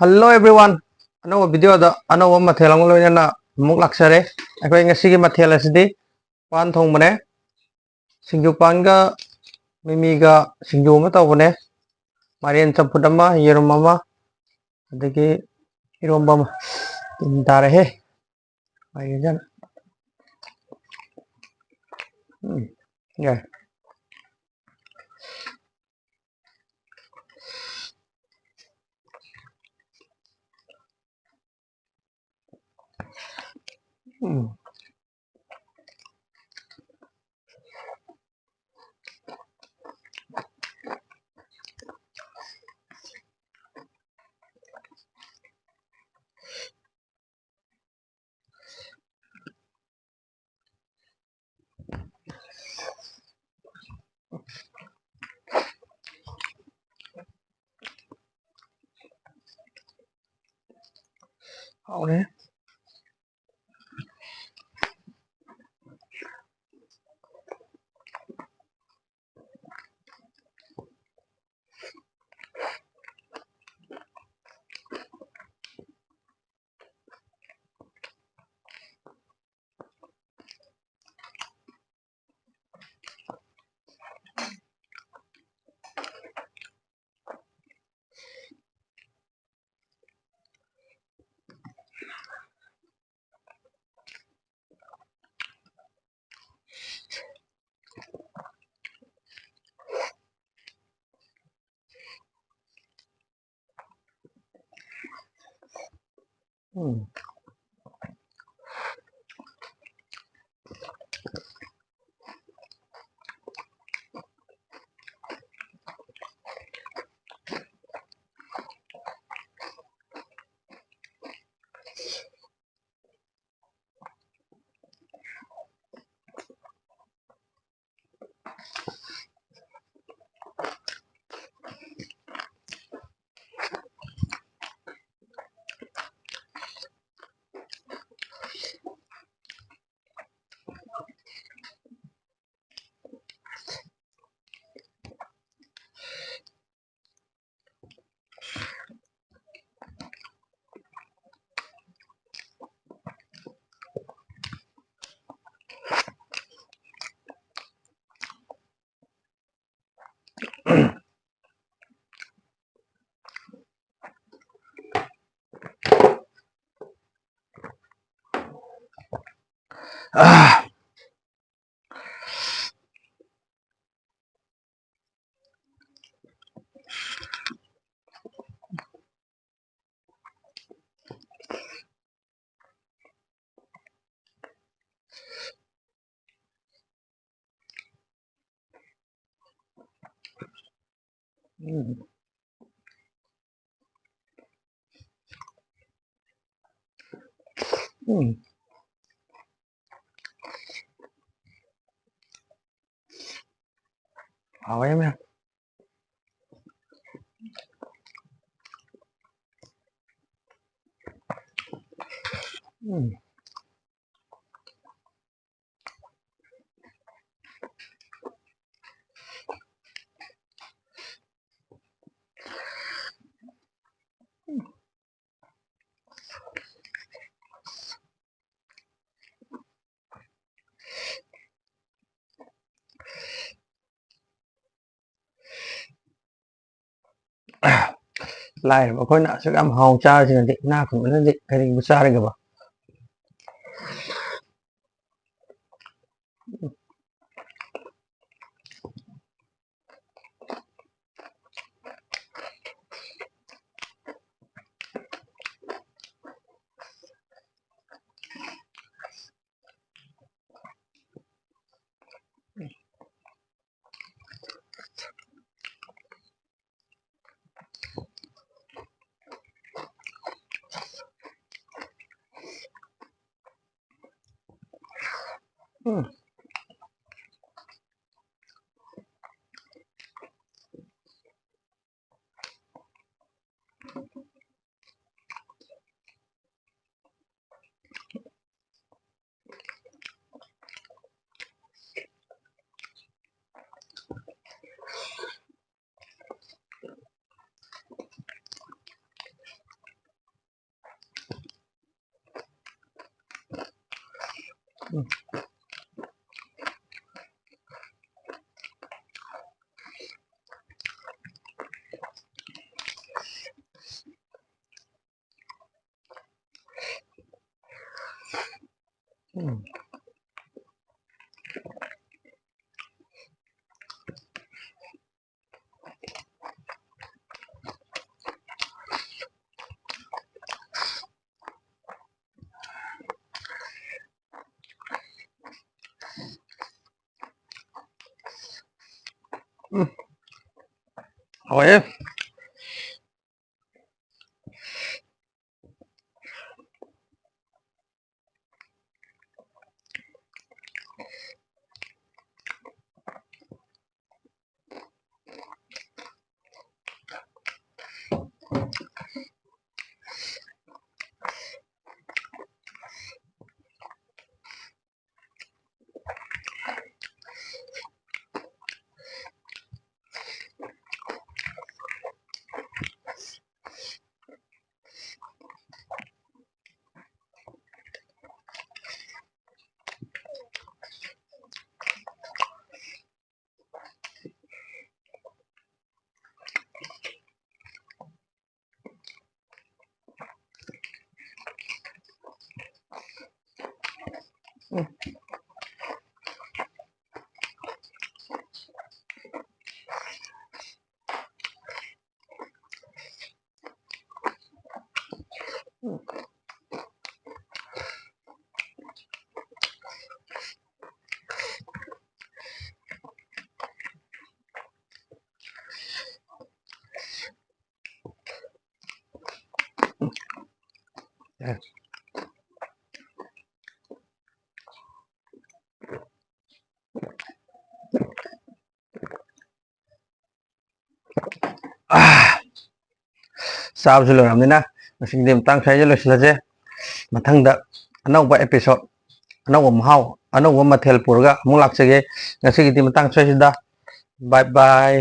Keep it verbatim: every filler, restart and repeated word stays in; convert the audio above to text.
Hello everyone, ꯑꯅꯧꯕ video ꯗ ꯑꯅꯧꯕ ꯃꯊꯦꯜ ꯑꯃꯒ ꯂꯣꯏꯅꯅ ꯑꯃꯨꯛ ꯂꯥꯛꯆꯔꯦ꯫ ꯑꯩꯈꯣꯏ ꯉꯁꯤꯒꯤ ꯃꯊꯦꯜ ꯑꯁꯤꯗꯤ ꯄꯥꯟ ꯊꯣꯡꯕꯅꯦ꯫ ꯁꯤꯡꯖꯨ ꯄꯥꯟꯒ ꯃꯤꯃꯤꯒ ꯁꯤꯡꯖꯨ ꯑꯃ ꯇꯧꯕꯅꯦ꯫ ꯃꯥꯏꯔꯦꯟ ꯆꯝꯐꯨꯠ ꯑꯃ, ꯌꯦꯔꯨꯝ ꯑꯃ, ꯑꯗꯒꯤ ꯏꯔꯣꯝꯕ ꯑꯃ꯫ ꯇꯤꯟ ꯇꯥꯔꯦꯍꯦ꯫ ꯃꯥꯏꯔꯦꯟꯁꯦ꯫ ꯎꯝ, ꯌꯥꯏ꯫ ꯎꯝ꯫ ꯍꯥꯎꯔꯦ꯫ ꯎꯝ꯫ ꯑꯥ꯫ ꯎꯝ꯫ ꯎꯝ꯫ ꯍꯥꯎꯋꯦ ꯃꯌꯥꯝ꯫ ꯎꯝ꯫ ꯂꯥꯏꯔꯕ ꯑꯩꯈꯣꯏꯅ ꯑꯁꯨꯛ ꯌꯥꯝ ꯍꯥꯎꯅ ꯆꯥꯔꯤꯁꯤꯅꯗꯤ ꯏꯅꯥꯛ ꯈꯨꯟꯕꯅꯗꯤ ꯀꯔꯤꯕꯨ ꯆꯥꯔꯤꯒꯕ? ꯎꯝ꯫ ꯎꯝ꯫ ꯐꯩꯌꯦ꯫ ꯑꯥ, ꯆꯥꯕꯁꯨ ꯂꯣꯏꯔꯕꯅꯤꯅ ꯉꯁꯤꯒꯤꯗꯤ ꯃꯇꯥꯡ ꯁ꯭ꯋꯥꯏꯗ ꯂꯣꯏꯁꯤꯜꯂꯁꯦ꯫ ꯃꯊꯪꯗ ꯑꯅꯧꯕ episode, ꯑꯅꯧꯕ ꯃꯍꯥꯎ, ꯑꯅꯧꯕ ꯃꯊꯦꯜ ꯄꯨꯔꯒ ꯑꯃꯨꯛ ꯂꯥꯛꯆꯒꯦ꯫ ꯉꯁꯤꯒꯤꯗꯤ ꯃꯇꯥꯡ ꯁ꯭ꯋꯥꯏꯁꯤꯗ꯫ Bye bye꯫